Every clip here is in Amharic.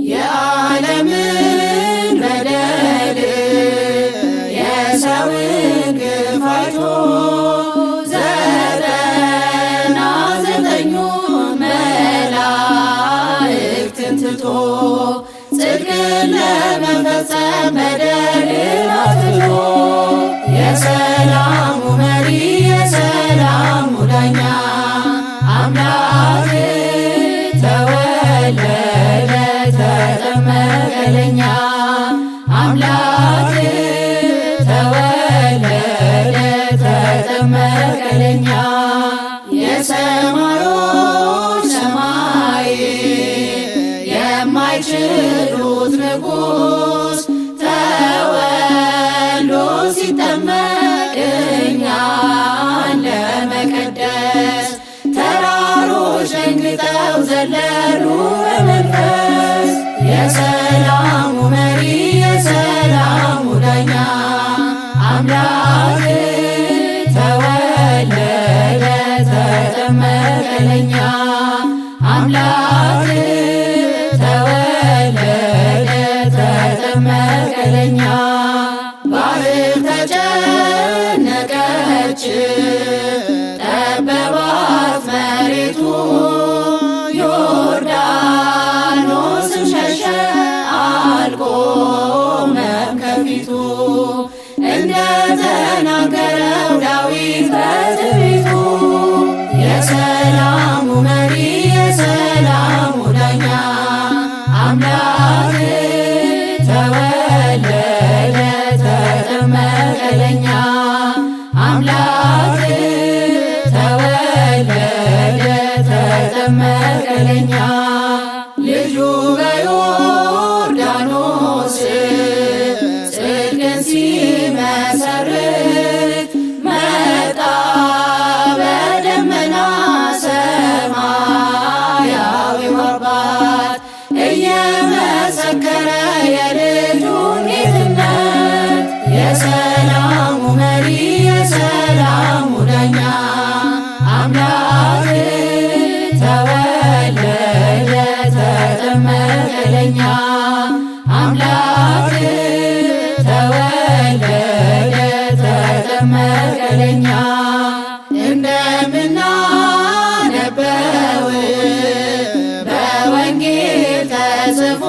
የዓለምን በደል የሰውን ግፍ አይቶ 99ኙ መላእክትን ትቶ ጽድቅን ለመፈጸም በደልን አጥፍቶ የሰላሙ መሪ የሰላሙ ዳኛ አምላክ ተወለደ ተጠመቀ ለኛ። አምላክ ተወለደ ተጠመቀ ለኛ። የሰማዮች ሰማይ የማይችሉት ንጉሥ ተወልዶ ሲጠመቅ እኛን ለመቀደስ ተራሮች ደንግጠው ዘለሉ በመንፈስ። የሰላሙ መሪ የሰላሙ ዳኛ አምላክ ተወለደ ተጠመቀ ለኛ። አምላክ ተወለደ ተጠመቀ ለኛ። ባህር ተጨነቀች ጠበባት መሬቱ ዮርዳኖስም ሸሸ አልቆመም ከፊቱ እንደተናገረው ዳዊት በትንቢቱ። የሰላሙ መሪ የሰላሙ ዳኛ አምላክ ተወለደ ተጠመቀ ለኛ። አምላክ ተወለደ ተጠመቀ ለኛ። ልጁ በዮርዳኖስ ጽድቅን ሲመሰርት መጣ በደመና ሰማያዊው አባት እየመሰከረ የልጁን ጌትነት። የሰላሙ መሪ የሰላሙ ዳኛ አምላክ ተወለደ ተጠመቀ ለኛ። አምላክ ተወለደ ተጠመቀ ለኛ። እንደምናነበው በወንጌል ተጽፎ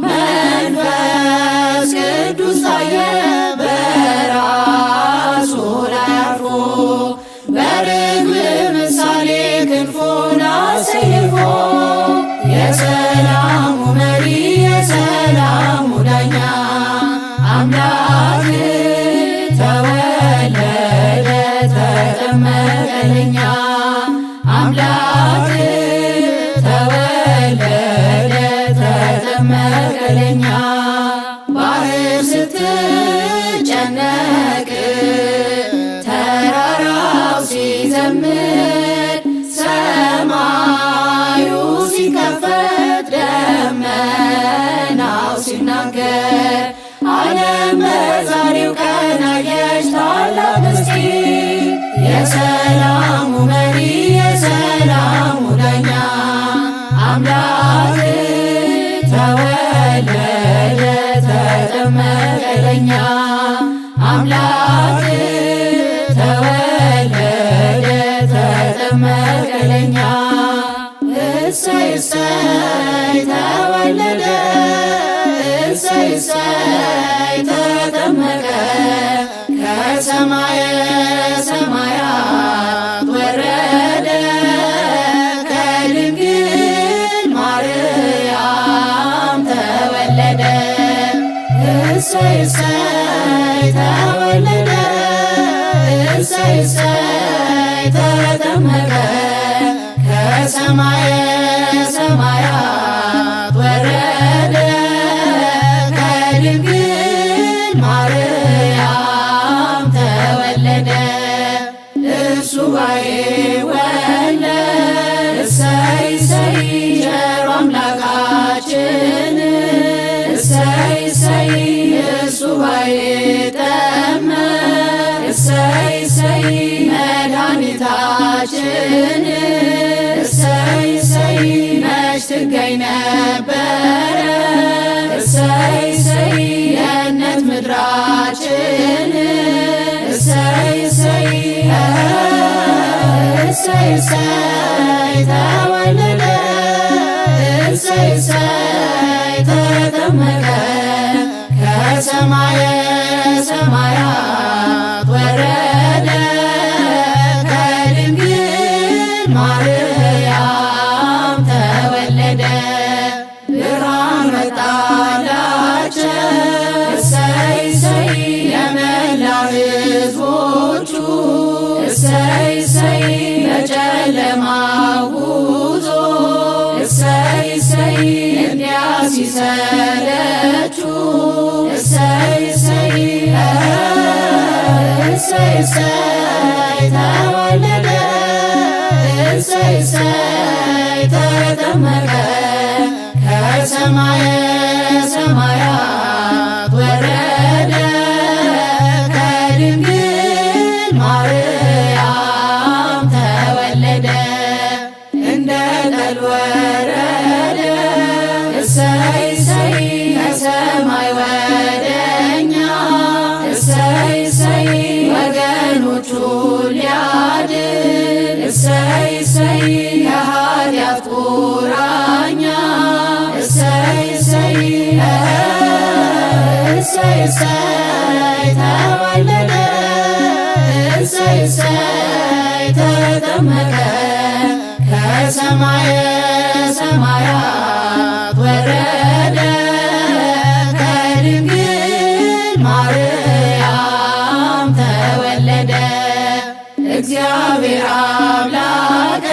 መንፈስ ቅዱስ ታየ በራሱ ላይ አርፎ በርግብ ምሳሌ ክንፉን አሰይፎ። የሰላሙ መሪ የሰላሙ ዳኛ አምላክ ተወለደ ተጠመቀ ለኛ። አምላክ ተወለደ ተጠመቀ ለኛ። ባህር ስትጨነቅ ተራራው ሲዘምር ሰማዩ ሲከፈት ደመናው ሲናገር ዓለም በዛሬው ቀን አየች ታላቅ ምስጢር። የሰላሙ መሪ የሰላሙ ዳኛ አምላክ ተወለደ ተጠመቀ ለኛ። አምላክ ተወለደ ተጠመቀ ለኛ። እሰይ እሰይ ተወለደ እሰይ እሰይ ተጠመቀ ከሰማየ ሰማያት ወረደ ከድንግል ማርያም ተወለደ። እሰይ እሰይ ተወለደ እሰይ እሰይ ተጠመቀ ከሰማየ ሰማያት ወረደ ከድንግል ማርያም ተወለደ። እርሱ ባይወለድ እሰይ እሰይ ቸሩ አምላካችን እሰይ እሰይ እርሱ ባይጠመቅ እሰይ እሰይ መድኃኒታችን እሰይ እሰይ መች ትገኝ ነበረ። እሰይ እሰይ ገነት ምድራችን፣ እሰይ እሰይ፣ እሰይ እሰይ ተወለደ፣ እሰይ እሰይ ተጠመቀ፣ ከሰማየ ሰማያት ወረደ፣ ከድንግል ማርያም ተወለደ። ብርሃን መጣላቸው፣ እሰይ እሰይ ለመላው ሕዝቦቹ፣ እሰይ እሰይ በጨለማ ጉዞ፣ እሰይ እሰይ እንዲያ ሲሰለቹ፣ እሰይ እሰይ፣ እሰይ እሰይ ተወለደ፣ እሰይ እሰይ ተጠመቀ፣ ከሰማየ ሰማያት ወረደ፣ ከድንግል ማርያም ተወለደ፣ እንደ ጠል ወረደ፣ እሰይ እሰይ ከሰማይ ወደኛ፣ እሰይ እሰይ ወገኖቹ ሊያድን፣ እሰይ እሰይ ከኃጢአት ቁራኛ፣ እሰይ እሰይ፣ እሰይ እሰይ ተወለደ፣ እሰይ እሰይ ተጠመቀ፣ ከሰማየ ሰማያት ወረደ፣ ከድንግል ማርያም ተወለደ። እግዚአብሔር አምላክ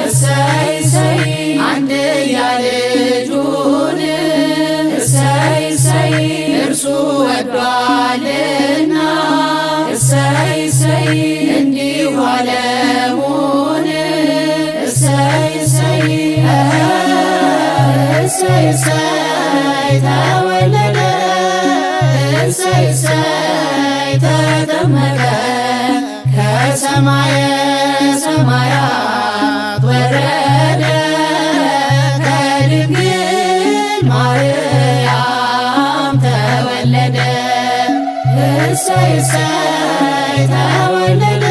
እሰይ እሰይ አንድያ ልጁን፣ እሰይ እሰይ እርሱ ወዷልና፣ እሰይ እሰይ እንዲሁ ዓለሙን፣ እሰይ እሰይ፣ እሰይ እሰይ ተወለደ፣ እሰይ እሰይ ተጠመቀ፣ ከሰማየ ሰማያት ወረደ፣ ከድንግል ማርያም ተወለደ። እሰይ እሰይ ተወለደ፣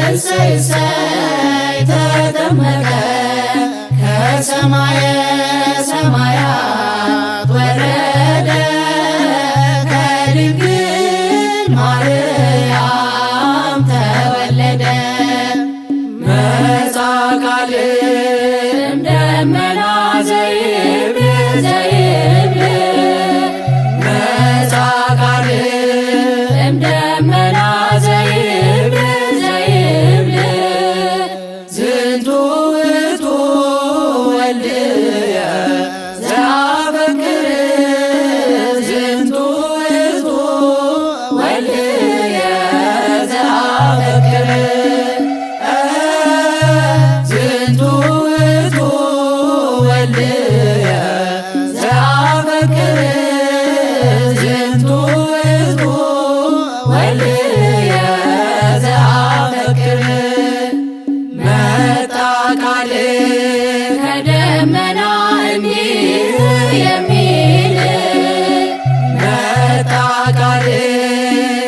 እሰይ እሰይ ተጠመቀ፣ ከሰማየ ሰማያት ወረደ፣ ከድንግል ማርያም ተወለደ። መጽአ ቃል እምደመና ዘይብል ዘይብል፣ መጽአ ቃል እምደመና ዘይብል ዘይብል፣ ዝንቱ ውእቱ ወልድየ ዘአፈቅር፣ ዝንቱ ውእቱ ወልድየ ዘአፈቅር፣ ዝንቱ ውእቱ ወልድየ ዘአፈቅር፣ ዝንቱ ውእቱ ወልድየ ዘአፈቅር። መጣ ቃል ከደመና እንዲህ የሚል፣ መጣ ቃል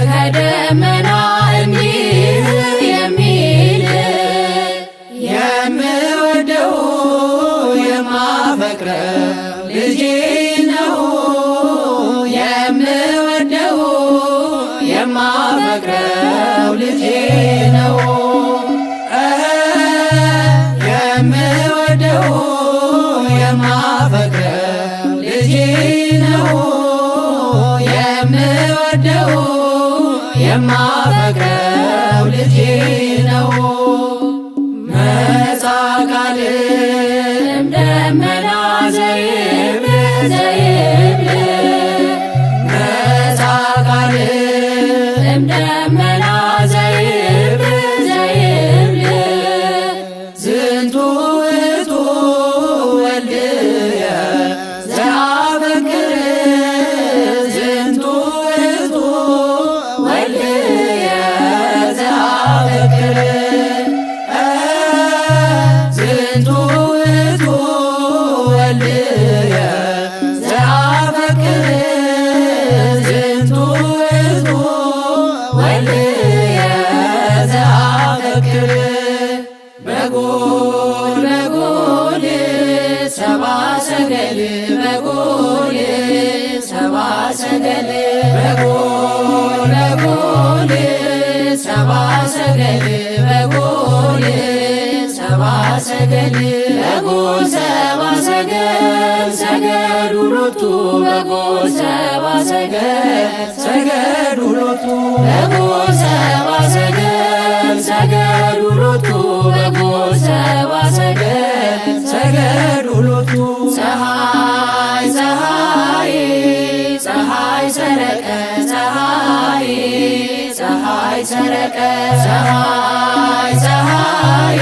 ከደመና እንዲህ የሚል፣ የምወደው የማፈቅረው ልጄ ነው፣ የምወደው የማፈቅረው ልጄ ነው፣ የምወደው የማፈቅረው ልጄ ነው፣ የምወደው የማፈቅረው ልጄ ነው። መጽአ ቃል እምደመና ዘይብል ዘይብል፣ መጽአ ቃል እምደመና ዘይብል ዘይብል፣ ዝንቱ ውእቱ ወልድየ ዘአፈቅር፣ ዝንቱ ውእቱ ወልድየ ዘአፈቅር፣ ዝንቱ ሰገል በጎል በጎል ሰብአ ሰገል በጎል ሰብአ ሰገል በጎል ሰብአ ሰገል ሰገዱ ሎቱ በጎል ሰብአ ሰገል ሰገዱ ሎቱ በጎል ሰብአ ሰገል ሰገዱ ሎቱ በጎል ሰብአ ሰገል ሰገዱ ሎቱ ፀሐይ ፀሐይ ፀሐይ ሰረቀ ፀሐይ ፀሐይ ሰረቀ ፀሐይ ፀሐይ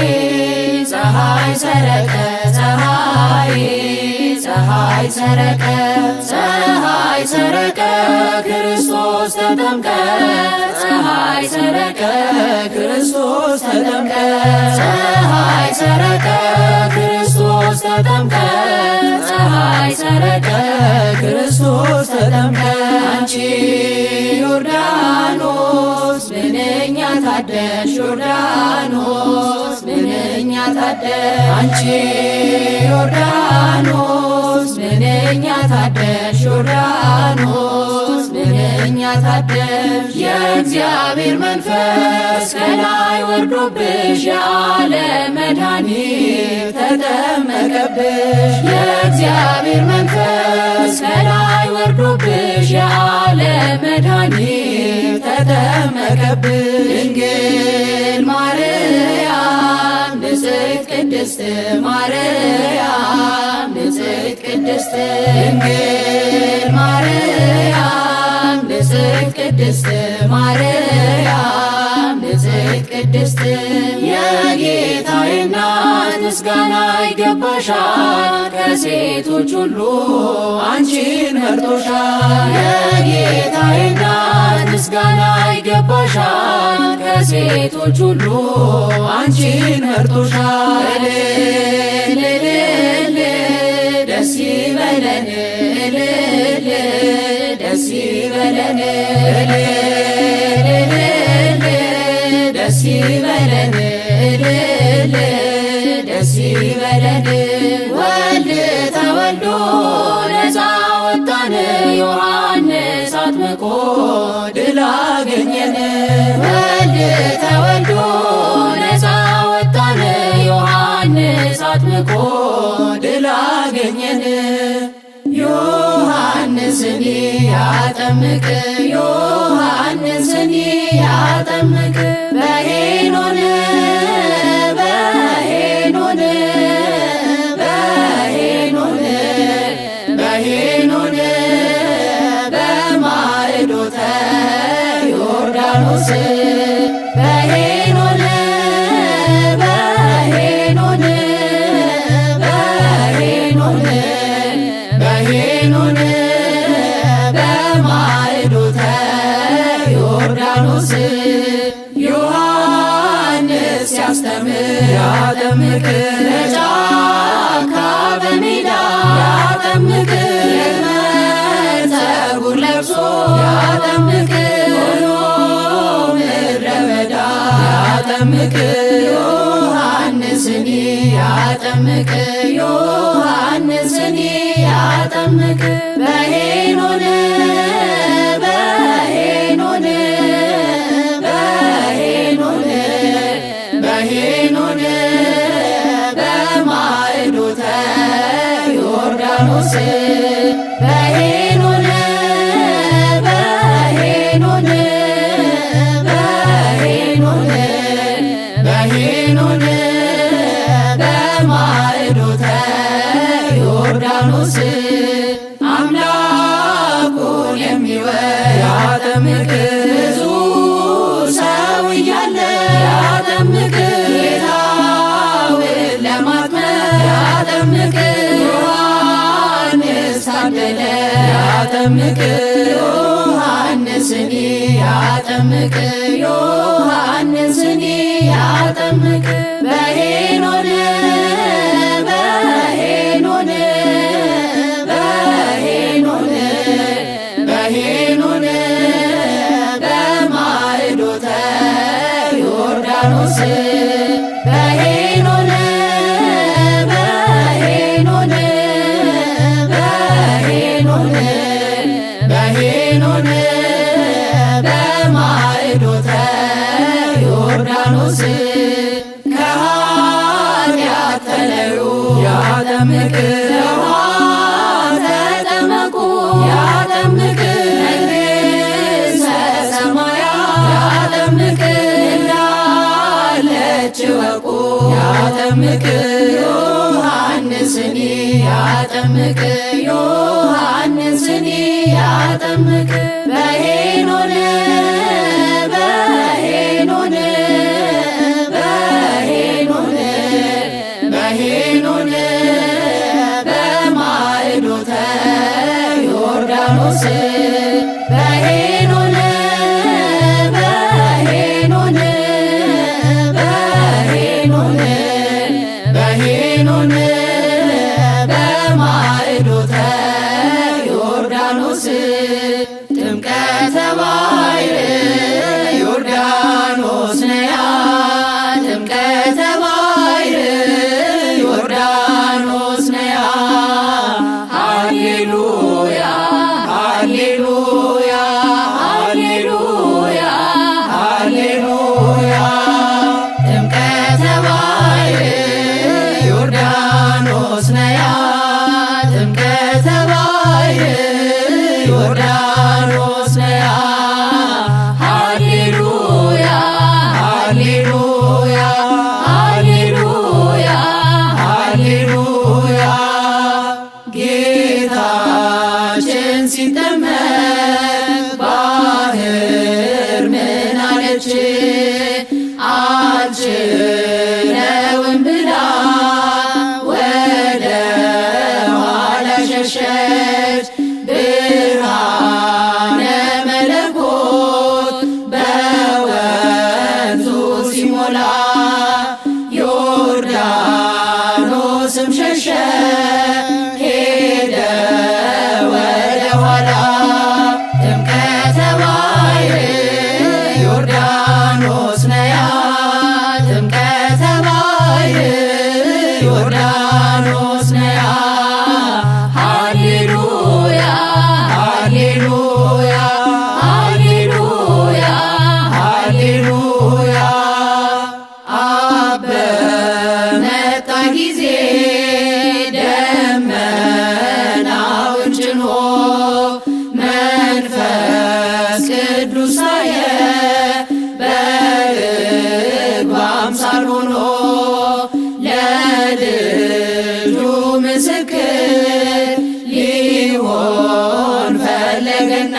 ፀሐይ ሰረቀ ፀሐይ ፀሐይ ሰረቀ ፀሐይ ሰረቀ ክርስቶስ ተጠምቀ ፀሐይ ሰረቀ ክርስቶስ ተጠምቀ ፀሐይ ሰረቀ ክርስቶስ ተጠምቀ ፀሐይ ሰረቀ ክርስቶስ ተጠምቀ አንቺ ዮርዳኖስ ምንኛ ታደልሽ ዮርዳኖስ ምንኛ ታደልሽ አንቺ ዮርዳኖስ ምንኛ ታደልሽ ዮርዳኖስ ምንኛ ታደልሽ የእግዚአብሔር መንፈስ ከላይ ወርዶብሽ የዓለም መድኃኒት ተጠመቀብሽ የእግዚአብሔር መንፈስ ከላይ ወርዶብሽ የዓለም መድኃኒት ተጠመቀብሽ ድንግል ማርያም ንጽሕት ቅድስት ማርያም ንጽሕት ቅድስት ድንግል ማርያም ንጽሕት ቅድስት ማርያም ንጽሕት ቅድስት የጌታዬ እናት ምስጋና ይገባሻል ከሴቶች ሁሉ አንቺን መርጦሻል። የጌታዬ እናት ምስጋና ይገባሻል ከሴቶች ሁሉ አንቺን መርጦሻል። እልል እልል ደስ ይበለን እልል ደስ ይበለን እልል እልል ደስ ይበለን እልል ደስ ይበለን ወልድ ተወልዶ ነፃ ወጣን ዮሐንስ አጥምቆ ድል አገኘን ወልድ ተወልዶ ነፃ ወጣን ዮሐንስ አጥምቆ ድል አገኘን ዮሐንስኒ ያጠምቅ ዮሐንስኒ ያጠምቅ በሄኖን በሄኖን በሄኖን በሄኖን በማዕዶተ ዮርዳኖስ በሄኖን በሄኖን በሄኖን በሄኖን በማዕዶተ ዮርዳኖስ ዮሐንስ ሲያስተምር ያጠምቅ በጫካ በሜዳ ያጠምቅ የግመል ጠጉር ለብሶ ያጠምቅ ሆኖ ምድረ በዳ ያጠምቅ ዮሐንስኒ ያጠምቅ ዮሐንስኒ ያጠምቅ በሄኖን በሄኖን በሄኖን በሄኖን በማዕዶተ ዮርዳኖስ በሄኖን በሄኖን በሄኖን በሄኖን በማዕዶተ ዮርዳኖስ አምላኩን የሚወድ ያጠምቅ ብዙ ሰው እያለ ያጠምቅ ጌታውን ለማጥመቅ ያጠምቅ ዮሐንስ ታደለ ያጠምቅ ዮሐንስኒ ያጠምቅ ዮሐንስኒ ያጠምቅ በሄኖን በሄኖን በሄኖን በሄኖን በማዕዶተ ዮርዳኖስ በሄኖን በሄኖን በሄኖን በሄኖን ያጠምቅ በውኃ ተጠመቁ ያጠምቅ መንግሥተ ሰማያት ያጠምቅ እንዳለች እወቁ ያጠምቅ ዮሐንስኒ ያጠምቅ ዮሐንስኒ ያጠምቅ በሄኖን በሄኖን በሄኖን በሄኖን በማዕዶተ ዮርዳኖስ በሄኖን በሄኖን በሄኖን በሄኖን በማዕዶተ ዮርዳኖስ ጥምቀተ ባሕር ዮርዳኖስ ነያ ጥምቀተ ባሕር ዮርዳኖስ ነያ ሃሌሉያ ሃሌሉያ ሃሌሉያ ሃሌሉያ ጥምቀተ ባሕር ዮርዳኖስ ነያ ጥምቀተ ባሕር ዮርዳኖስ ነያ ሃሌሉያ ሃሌሉያ ሃሌሉያ ሃሌሉያ ጌታችን ሲጠመቅ ባህር ምን አለች? አልችለውም ብላ ወደ ኋላ ሸሸች። ብርሃነ መለኮት በወንዙ ሲሞላ ዮርዳኖስም ሸሸ ሄደ ወደ ኋላ። ጥምቀተ ባሕር ዮርዳኖስ ነያ ጥምቀተ ባሕር ዮርዳኖስ ነያ ሃሌሉያ ሃሌሉያ ሃሌሉያ ሃሌሉያ አብ በመጣ ጊዜ ደመናውን ጭኖ መንፈስ ቅዱስ ታየ በርግብ አምሳል ሆኖ ለልጁ ምስክር ሊሆን ፈለገና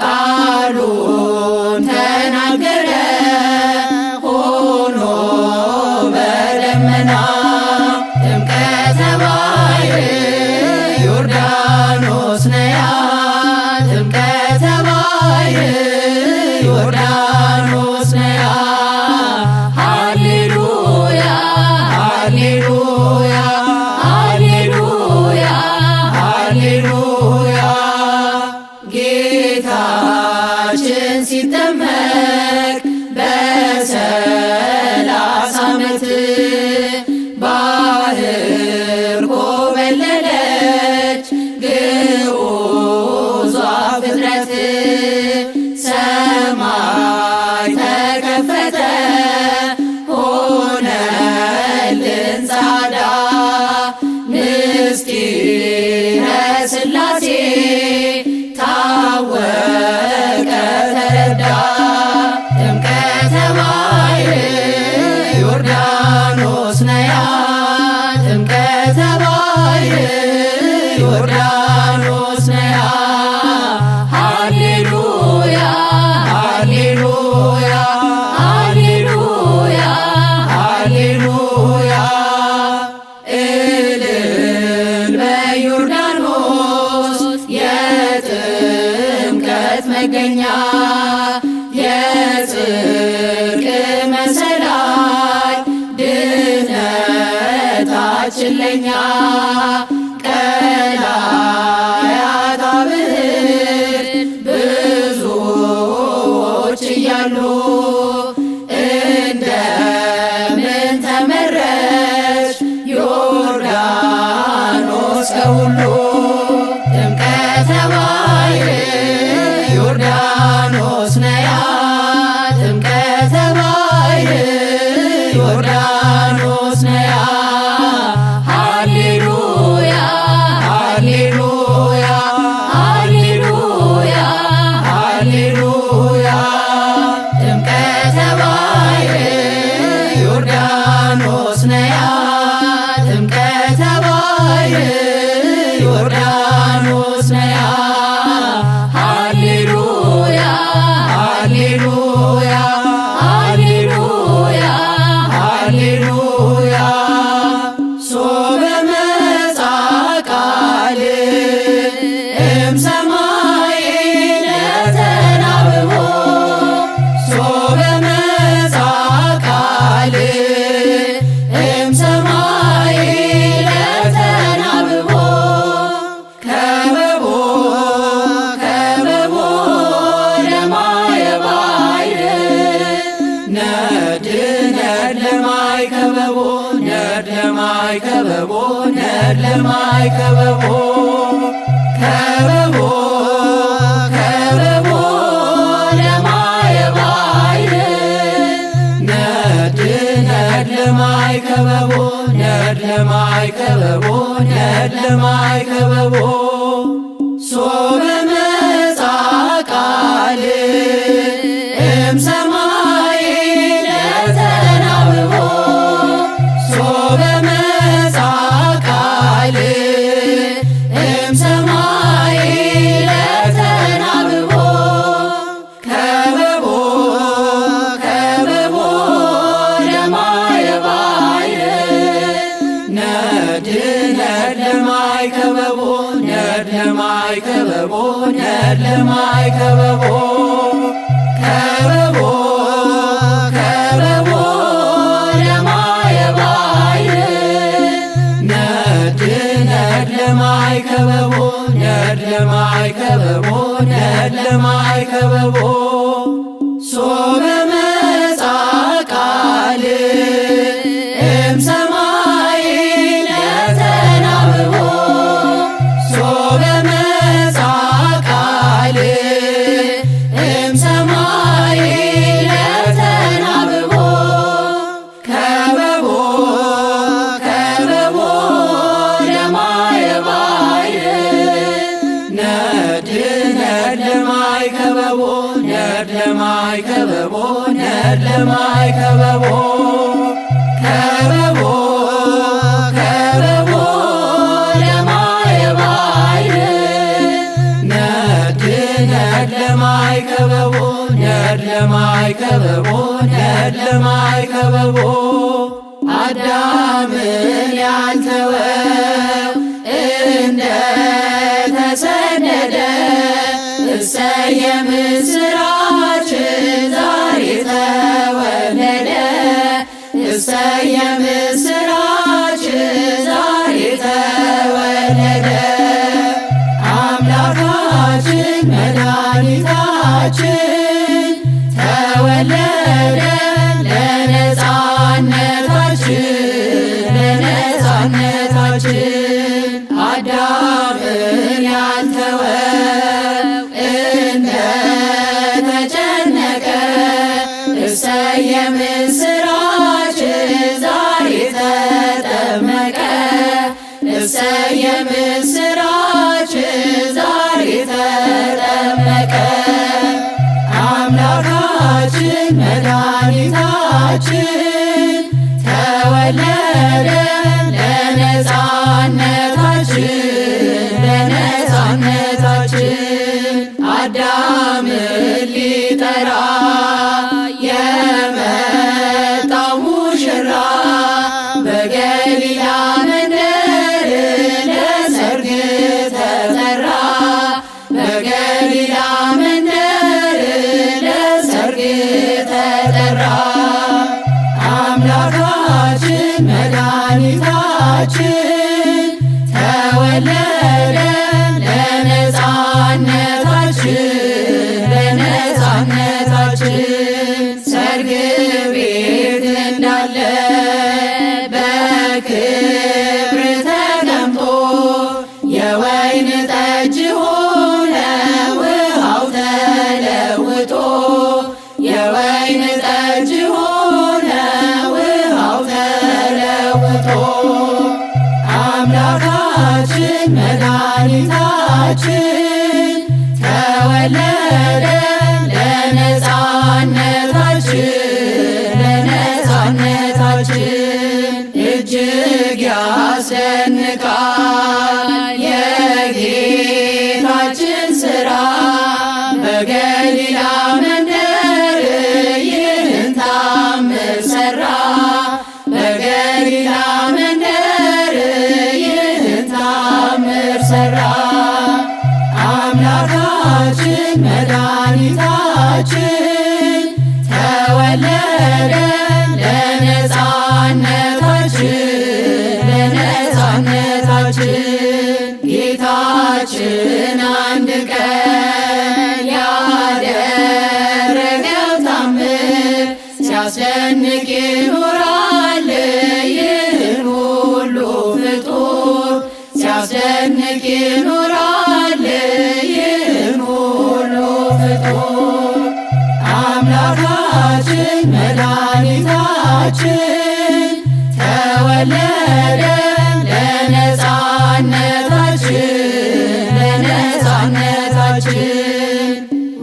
ቃሉን ተናገረ ሆኖ በደመና ጥምቀተ ባሕር ዮርዳኖስ ነያ ጥምቀተ ባሕር ዮርዳኖስ ነያ ሃሌሉያ ሃሌሉያ ሃሌሉያ ሃሌሉያ ጌታችን ሲጠመቅ በ30 ዓመት ባህር ኮበለለች ግዑዟ ፍጥረት ሰማይ ተከፈተ ሆነልን ጻዳ ምስጢረ ሥላሴ ታወቀ ተረዳ ጥምቀተ ባሕር ዮርዳኖስ ነያ ጥምቀተ ባሕር ዮርዳኖስ ነያ ሃሌሉያ ሃሌሉያ ሃሌሉያ ሃሌሉያ እልል በዮርዳኖስ የጥምቀት መገኛ የጽድቅ መሰላል ድነታችን ለኛ ቀላያት አብህር ብዙዎች እያሉ እንደምን ተመረች ዮርዳኖስ ከሁሉ ጥምቀተ ባሕር ዮርዳኖስ ነያ ጥምቀተ ባሕር ዮርዳኖስ ነያ ሃሌ ለባሕር ዮርዳኖስ ነያ ሃሌሉያ ሃሌሉያ ሃሌሉያ ሃሌሉያ ሶበ መጽአ ቃል እምሰማይ ለተናብቦ ሶበ መጽአ ቃል እምሰማይ ለተናብቦ ከበቦ ከበቦ ለማየ ባሕር ነድ ነድ ለማይ ከበቦ ነድ ለማይ ከበቦ ነድ ለማይ ከበቦ ከበቦ ከበቦ ለማየ ባሕር ነድ ነድ ለማይ ከበቦ ነድ ለማይ ከበቦ ነድ ለማይ ከበቦ ሶበ መጽአ ቃል እምሰማይ ለተናብቦ ሶበ መጽአ ቃል እምሰማይ ለተናብቦ ከበቦ ከበቦ ለማየ ባሕር ነድ ነድ ለማይ ከበቦ ነድ ለማይ ከበቦ ነድ ለማይ ከበቦ ከበቦ ከበቦ ለማየ ባሕር ነድ ነድ ለማይ ከበቦ ነድ ለማይ ከበቦ ነድ ለማይ ከበቦ ሶበ መጽአ ቃል እምሰማይ ለተናብቦ ሶበ መጽአ ቃል እምሰማይ ለተናብቦ ከበቦ ከበቦ ለማየ ባሕር ነድ ነድ ለማይ ከበቦ ነድ ለማይ ከበቦ ነድ ለማይ ከበቦ ከበቦ ከበቦ ለማየ ባሕር ነድ ነድ ለማይ ከበቦ ነድ ለማይ ከበቦ ነድ ለማይ ከበቦ አዳምን ያልተወው እንደ ተሰደደ እሰይ የምስራች ዛሬ ተወለደ እሰይ የምስራች ዛሬ ተወለደ አምላካችን መድኃኒታችን ተወለደ ለነፃነታችን ለነፃነታችን አዳምን ያልተወው እንደ ተጨነቀ እሰይ የምስራች ዛሬ ተጠመቀ እሰይ የምስራች ዛሬ ተጠመቀ አምላካችን መድኃኒታችን ተወለደ ለነፃነታችን ለነፃነታችን አዳምን ሊጠራ የመጣው ሙሽራ በገሊላ መንደር ለሰርግ ተጠራ በገሊላ መንደር ለሰርግ ተጠራ አምላካችን መድኃኒታችን ተወለደ ለነፃነታችን ለነፃነታችን ሰርግ ቤት እንዳለ በክብር ተቀምጦ የወይን ጠጅ ሆነ ውሃው ተለውጦ የወይን ጠጅ ሆነ ውሃው ተለውጦ አምላካችን መድኃኒታችን ተወለደ ለነፃነታችን ለነፃነታችን እጅ እጅግ ያስደንቃል የጌታችን ሥራ በገሊላ መንደር ይህን ታምር ሠራ። በገሊላ መንደር ይህን ታምር ሠራ። አምላካችን መድኃኒታችን ተወለደ ለነፃነታችን ለነፃነታችን። ጌታችን አንድ ቀን ያደረገው ታምር ሲያስደንቅ ይኖራል ይህን ሁሉ ፍጡር፣ ሲያስደንቅ ይኖራል ይህን ሁሉ ፍጡር። አምላካችን መድኃኒታችን ተወለደ ለነፃነታችን ለነፃነታችን።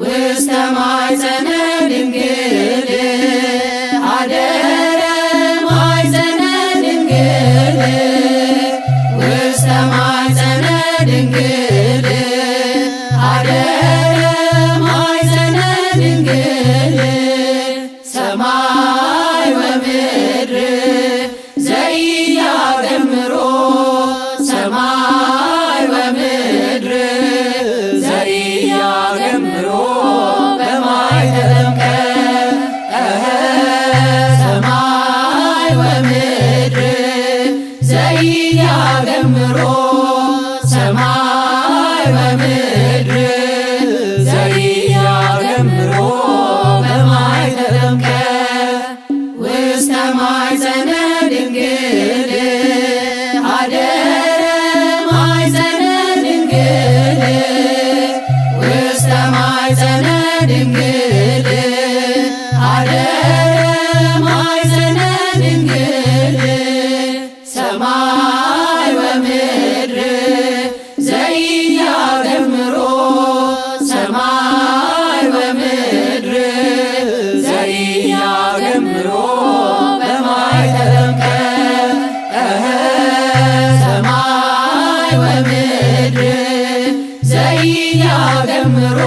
ውስተ ማኅፀነ ድንግል አደረ ማኅፀነ ድንግል፣ ውስተ ማኅፀነ ድንግል አደረ ማኅፀነ ድንግል። ሰማይ ወምድር ዘኢያገምሮ፣ ሰማይ ወምድር ዘኢያገምሮ በማይ ተጠምቀ፣ ሰማይ ወምድር ዘኢያገምሮ፣ ሰማይ ወምድር ዘኢያገምሮ በማይ ተጠምቀ። ውስተ ማኅፀነ ድንግል አደረ ማኅፀነ ድንግል፣ ውስተ ማኅፀነ ድንግል አደረ ማኅፀነ ድንግል። ሰማይ ወምድር ዘኢያገምሮ፣ ሰማይ ወምድር ዘኢያገምሮ በማይ ተጠምቀ፣ ሰማይ ወምድር ዘኢያገምሮ፣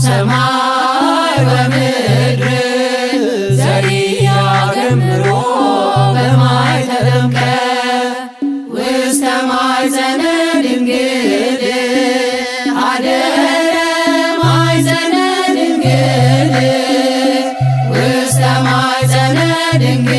ሰማይ ወምድር ዘኢያገምሮ በማይ ተጠምቀ። ውስተ ማኅፀነ ድንግል አደረ ማኅፀነ ድንግል፣ ውስተ ማኅፀነ ድንግል።